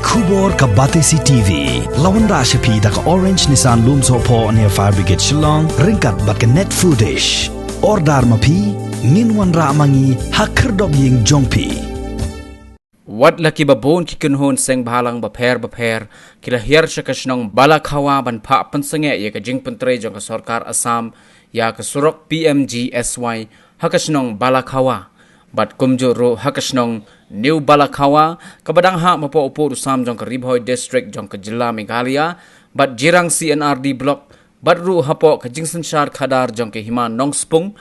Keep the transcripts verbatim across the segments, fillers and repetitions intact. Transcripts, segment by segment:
Khubor ka Batesi T V. La wanrah sha phi da ka Orange Nissan Lumsohphoh near Fire Brigade Shillong, ryngkat bad ka Net Foodish. Order ma phi, ngin wanrah ma ngi ha khyrdop ïing jong phi. Wat la kiba bun ki kynhun seng bhalang bapher bapher ki la hiar sha ka shnong Balakhawa ban phah pynsangeh ïa ka jingpyntrei jong ka sorkar Assam ïa ka surok P M G S Y ha ka shnong Balakhawa. Bad kumjuh ruh ha ka shnong New Balakhawa, kaba dang hap hapoh u pud u sam jong ka Ri Bhoi District jong ka jylla Meghalaya, bad Jirang C and R D Block, bad ruh hapoh ka jingsynshar khadar jong ka Hima Nongspung,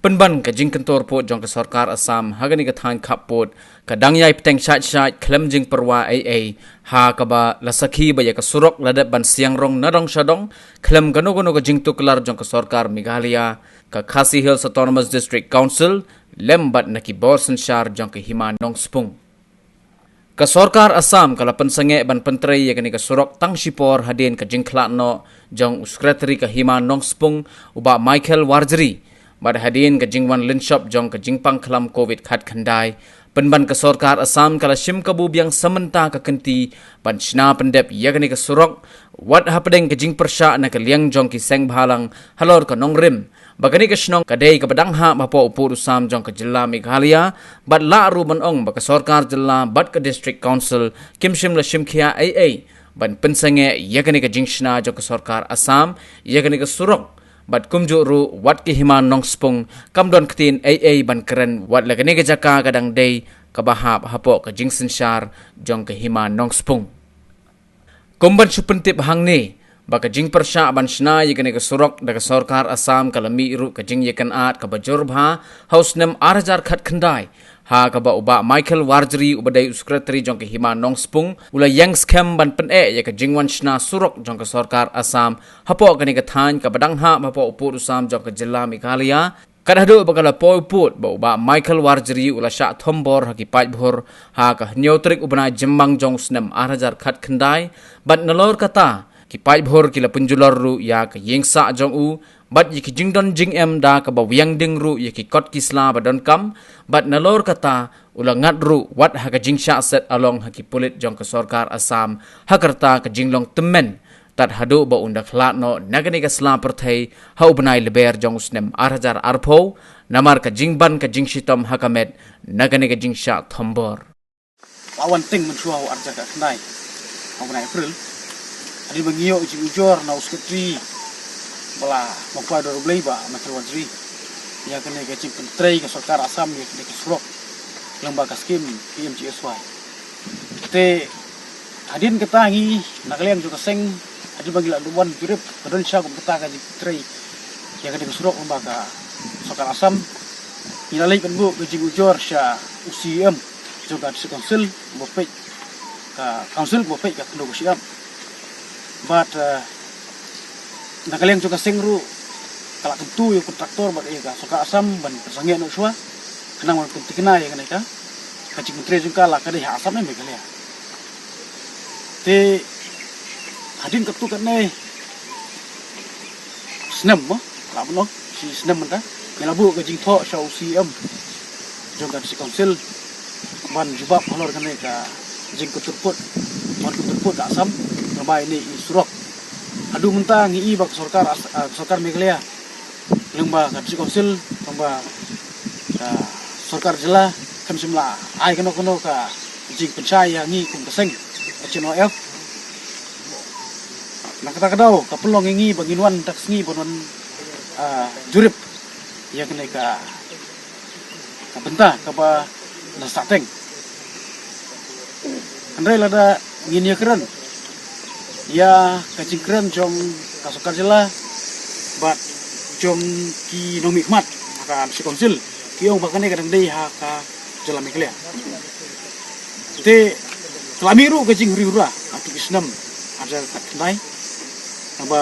pynban ka jingkyntur pud jong ka sorkar Assam ha kane ka thaiñ khappud ka dang ïai pteng shait shait khlem jingpyrwa ei ei, ha kaba la sakhi ba ïa ka surok la dep ban siang rong na dong sha dong khlem kano kano ka jingtuklar jong ka sorkar Meghalaya, ka Khasi Hills Autonomous District Council, lem bad na ki bor synshar jong ka Hima Nongspung. Ka sorkar Assam ka la pynsangeh ban pyntrei ïa kane ka surok tang shipor hadien ka jingkhlad noh jong u Secretary ka Hima Nongspung, u Bah Michael Warjri, bad hadien ka jingwan lynshop jong ka jingpang khlam Covid khatkhyndai. Pynban ka sorkar Assam ka la shim kabu biang samynta ka kynti ban shna pyndep ïa kane ka surok, wat hapdeng ka jingpyrshah na ka liang jong ki seng bhalang halor ka nongrim ba kane ka shnong ka dei kaba dang hap hapoh u pud u sam jong ka jylla Meghalaya, bad lah ruh ban ong ba ka sorkar jylla bad ka District Council kim shym la shim khia ei ei ban pynsangeh ïa kane ka jingshna jong ka sorkar Assam ïa kane ka surok, bad kumjuh ruh wat ka Hima Nongspung kam don ktien ei ei ban kren wat la kane ka jaka ka dang dei kaba hap hapoh ka jingsynshar jong ka Hima Nongspung. Kum ban shu pyntip hangne ba ka jingpyrshah ban shna ïa kane ka surok da ka sorkar Assam ka la mih ruh ka jingïakynad kaba jur bha ha u snem ar hajar khatkhyndai, ha kaba u Bah Michael Warjri, uba dei u Secretary jong ka Hima Nongspung, u la ïeng skhem ban pyneh ïa ka jingwan shna surok jong ka sorkar Assam hapoh kane ka thaiñ kaba dang hap hapoh u pud u sam jong ka jylla Meghalaya, kat haduh ba ka la poi u pud ba u Bah Michael Warjri u la shah thombor ha ki paidbhur ha ka hynñiew tarik u bnai Jymmang jong u snem ar hajar khatkhyndai, bad nalor kata ki paidbhur ki la pynjulor ruh ïa ka ïing sah jong u, bad ïa ki jingdon jingem da kaba wiang ding ruh ïa ki kot ki sla ba donkam, bad nalor kata u la ngat ruh wat ha ka jingshah set along ha ki pulit jong ka sorkar Assam, ha ka rta ka jinglong tymmen, tad haduh ba un da khlad noh na kane ka sla pyrthei ha u bnai Lber jong u snem ar hajar arphew, namar ka jingban ka jingshitom ha ka met na kane ka jingshah thombor. La wan teng mynshuwa u ar hajar khatkhyndai ha u bnai April, hadien ba ngi ïoh jingujor na u Secretary ba la mawkhwai da u Blei, Bah Michael Warjri, ïa kane ka jingpyntrei ka sorkar Assam ïa kane ka surok lyngba ka skim P M G S Y. Te hadien kata ngi na ka liang jong ka seng, hadien ba ngi la wan jurip, ka don sha kum kata ka jingtrei ïa kane ka surok lyngba ka sorkar Assam, ngi la leit ban buh ka jingujor sha u C E M jong ka District Council ba peit ka council ba peit ka khyndew ka shyiap. Bad, eh, na ka liang jong ka seng ruh ka la kyntu ïa u kontraktor bad ïa ka sorkar Assam ban pynsangeh noh shuwa khnang ban pynthikna ïa kane ka, ka jingpyntrei jong ka la ka dei ha Assam ne Meghalaya. Te hadien katto katne snem mo, ka bynta shi snem mynta ngi la buh ka jingthoh sha u C E M jong ka District Council ban jubab halor kane ka jingkyntur pud, ban kyntur pud ka Assam lyngba ine i surok. Haduh mynta ngi i ba ka sorkar As-, ah, sorkar Meghalaya lyngba ka District Council, lyngba ka sorkar jylla, kam shym la ai kano kano ka jingpynshai ïa ngi kum ka seng H N O F. Na kata ka daw ka pynlong ïa ngi ba ngin wan da ka sngi ban wan, ah, jurip ïa kane ka, ka bynta kaba na Sahteng. Hynrei lada ngin ïakren ïa ka jingkren jong ka sorkar jylla bad jong ki nongmihkhmat ha ka District Council, ki ong ba kane ka dang dei ha ka jylla Meghalaya. Te ka la mih ruh ka jinghynriew hynriew ha ki snem ar hajar khatkhyndai, naba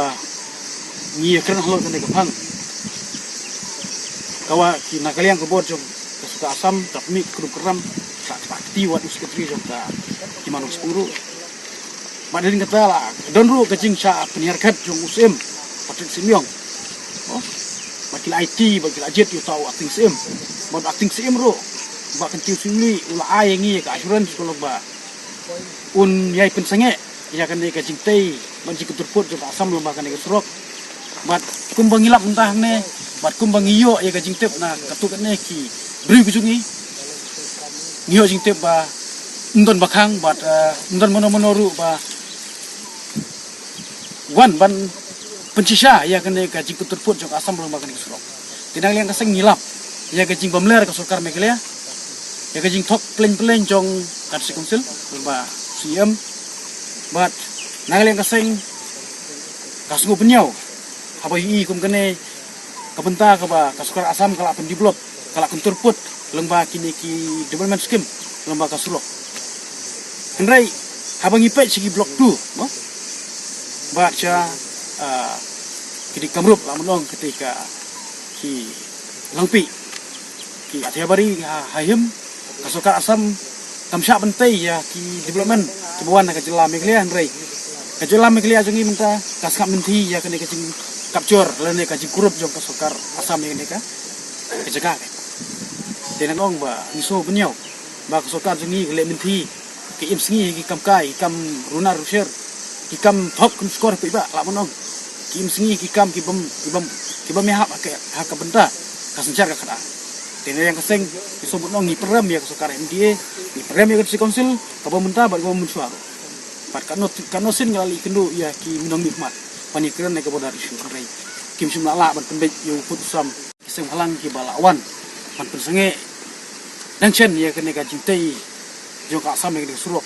ngi ïakren halor kane ka phang. Ka wa ki na ka liang ka bor jong ka sorkar Assam ka pynmih krum kram, ka, ka kti wat u Secretary jong ka Hima Nongspung ruh. Bad hadien kata la don ruh ka jingshah pynhiar khet jong u Syiem Patrick Symiong. Oh, bad ki la aiti, bad ki la jied ïa uta u acting Syiem. Bad acting Syiem ruh, Bah Kyntiew Syiemlieh, u la ai ïa ngi ka assurance ka long ba un ïai pynsangeh ïa kane ka jingtei bad jingkyntur pud jong ka Assam lyngba kane ka surok. Bad kumba ngi lap mynta hangne, bad kumba ngi ïoh ïa ka jingtip na katto katne ki briew ki jong ngi, ngi ïoh jingtip ba ym don ba khang bad, eh, ym don mano mano ruh ba wan ban pynshisha ïa kane ka jingkyntur pud jong ka Assam lyngba kane ka surok. Te na ka liang ka seng ngi lap ïa ka jingbymler ka sorkar Meghalaya, ïa ka jingthok plein plein jong ka District Council lyngba C E M. Bad na ka liang ka seng ka sngew bynñiaw haba ïohi kum kane ka bynta kaba ka sorkar Assam ka la pyndevelop, ka la kyntur pud lyngba kine ki development scheme lyngba ka surok. Hynrei haba ngi peit sha ki block two, no? Bad sha, ah, ki dei Kamrup, la mynta kata ka ki Langpih, ki Athiabari ha, ha Him, ka sorkar Assam kam shah ban tei ïa ki development kiba wan na ka jylla Meghalaya, hynrei ka jylla Meghalaya jong ngi mynta ka sngap mynthi ïa kane ka jingkapjor lane ka jingkurup jong ka sorkar Assam ïa kane ka, ka jaka. Te nang ong ba ngi sngew bynñiaw ba ka sorkar jong ngi ka leh mynthi, ka im sngi ki kam kai, ki kam runar rusher, ki kam thok kam skor phi ba, la ban ong, ki im sngi ki kam ki bym, ki bym, ki bym ïahap ha ka, ha ka bynta ka synshar ka khadar. Te na ka liang ka seng ngi sngew bynñiaw, ngi pynrem ïa ka sorkar M D A, ngi pynrem ïa ka District Council kaba mynta bad kaba mynshuwa ruh. Bad katno, katno sien ngi la leit kynduh ïa ki nongmihkhmat ban ïakren ïa ka border issue, hynrei kim shym la lah ban pynbeit ïa u pud u sam. Ki seng bhalang kiba la wan ban pynsangeh dang shen ïa kane ka jingtei jong ka Assam ïa kane ka surok.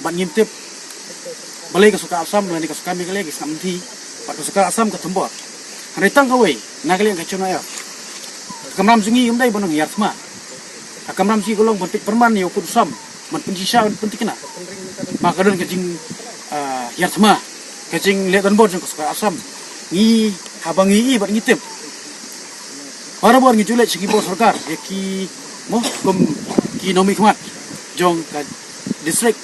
Bad ngim tip balei ka sorkar Assam lane ka sorkar Meghalaya ki sngap mynthi bad ka sorkar Assam ka thombor. Hynrei tang kawei na ka liang ka chuna ïa ka kamram jong ngi kam dei ban ong hiar thma. Ka kamram jong ngi ka long ban peit pyrman ïa u pud u sam, ban pynshisha, ban pynthikna ba ka don ka jing, ah, hiar thma, ka jingleh donbor jong ka sorkar Assam. Ngi, haba ngi ïohi bad ngi tip, barabor ngi ju leit sha ki bor sorkar, ïa ki, mo, kum ki nongmihkhmat jong ka district,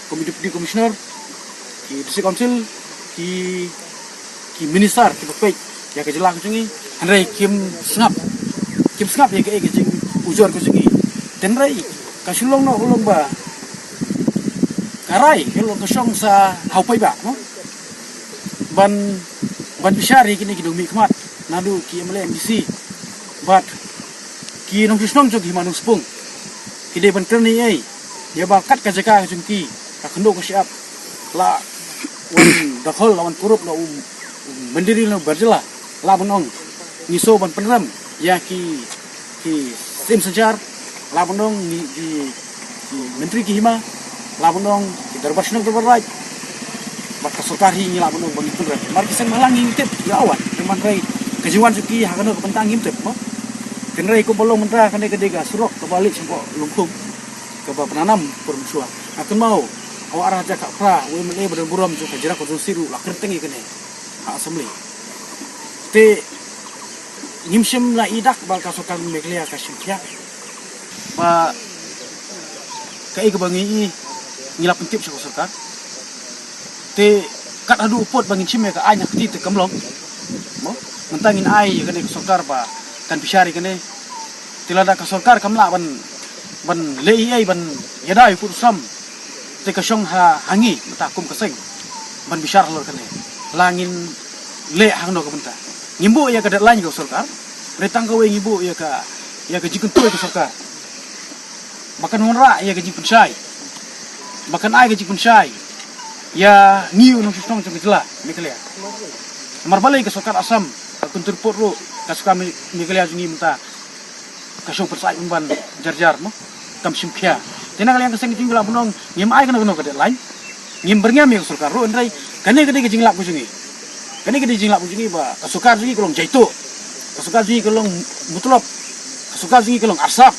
kum i Deputy Commissioner, ki District Council, ki, ki minister kiba peit ïa ka jylla ka jong ngi, hynrei kim sngap, kim sngap ïa kaei ka jingujor ka jong ngi. Te hynrei ka shu long noh ka long ba ka rai ka long ka shong sa ha u paidbah, no? Ban, ban bishar ïa kine ki nongmihkhmat, naduh ki M L A, M D C bad ki nongshong shnong jong ki hima Nongspung. Ki dei ban kren ei ei ïa ba kat ka jaka ka jong ki, ka khyndew ka shyiap, la wan dakhol, la wan kurup na u, u mynder na u bar jylla, la ban ong. Ngi sngew ban pynrem ïa ki, ki syiem synshar, la ban ong, ngi, ki, ki myntri ki hima, la ban ong, ki dorbar shnong dorbar raij, bad ka sorkar hi ngi la ban ong ba ngi pynrem. Namar ki seng bhalang ngi tip ïa wan, hynrei ka jingwan jong ki ha kano ka bynta ngim tip, mo. Hynrei kumba long mynta kane ka dei ka surok kaba leit sha Lungkhum, kaba pynanam por mynshuwa. Nga kynmaw ha u ar hajar khatphra, u M L A ba don burom jong ka Jylla Constituency ruh la kren tang ïa kane ha Assembly. Te ngim shym la i dak ba ka sorkar Meghalaya ka shim khia. Ba kaei kaba ngi i, ngi la pyntip sha ka sorkar. Te kat haduh u pud ba ngin shim ïa ka aiñ ha kti te kam long. Mo, mynta ngin ai ïa kane ka sorkar ba kan bishar ïa kane. Te lada ka sorkar kam lah ban, ban leh ei ei ban ïada ïa u pud u sam, te ka shong ha, ha ngi mynta kum ka seng ban bishar halor kane. La ngin leh hangno ka bynta? Ngim buh ïa ka deadline ka sorkar, hynrei tang kawei ngi buh ïa ka, ïa ka jingkyntu ka sorkar ba kan wanrah ïa ka jingpynshai, ba kan ai ka jingpynshai ïa ngi u nongshong shnong jong ka jylla Meghalaya. Namar balei ka sorkar Assam ka kyntur pud ruh ka sorkar Me-, Meghalaya jong ngi mynta ka shong pyrshah ban jar jar, mo, kam shim khia. Te na ka liang ka seng jong ngi la ban ong ngim ai kano kano ka deadline, ngim byrngem ïa ka sorkar ruh, hynrei kane ka dei ka jinglap ka jong ngi. Kane ka dei ka jinglap ka jong ngi ba ka sorkar jong ngi ka long jaituh, ka sorkar jong ngi ka long mutlop, ka sorkar jong ngi ka long arsap.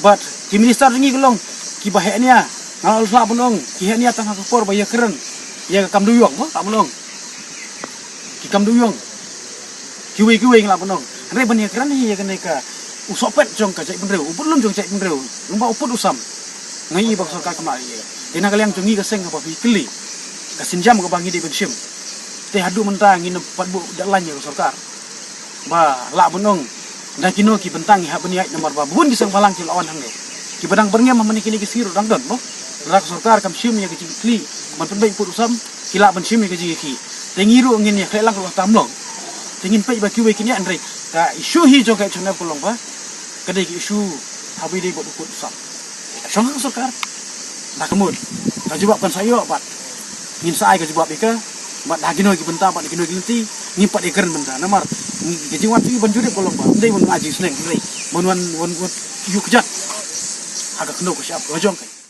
Bad ki minister jong ngi ka long kiba heh nia. Nga la lah ban ong ki heh nia tang ha ka por ba ïakren ïa ka kam dewïong, mo, lah ban ong ki kam dewïong. Kiwei kiwei ngi lah ban ong. Hynrei ban ïakren hi ïa kane ka, u sohpet jong ka jaitbynriew, u budlum jong ka jaitbynriew, lyngba u pud u sam, nga i ba ka sorkar kam lah ïa. Te na ka liang jong ngi ka seng kaba phi kylli, ka sienjam kaba ngi dei ban shim, te haduh mynta ngin ym pat buh deadline ïa ka sorkar ba lah ban ong da kino ki bynta ngi hap ban ïaid, namar ba bun ki seng bhalang ki la wan hangne kiba dang byrngem ha mane kine ki sngi ruh dang don, mo. Lada ka sorkar kam shim ïa ka jingkit khlieh ban pynbeit pud u sam, ki lah ban shim ïa ka jingkit khlieh. Te ngi ruh ngin ïa khleh lang ruh tam long. Te ngin peit ba kiwei kin ïa, hynrei ka issue hi jong ka H N F ka long ba ka dei ka issue haba ïadei bad u pud u sam. Shong ha ka sorkar. Da ka mut ka jubab kan sa ïoh bad ngin sa ai ka jubab ïa ka, bad da kino ki bynta bad da kino ki lynti ngim pat ïakren bynta. Namar ka jingwan shuh ban jurip ka long ba ym dei ban ai jingsneng, hynrei ban wan, wan, wan ïuh kjat ha ka khyndew ka shyiap ka jong ka.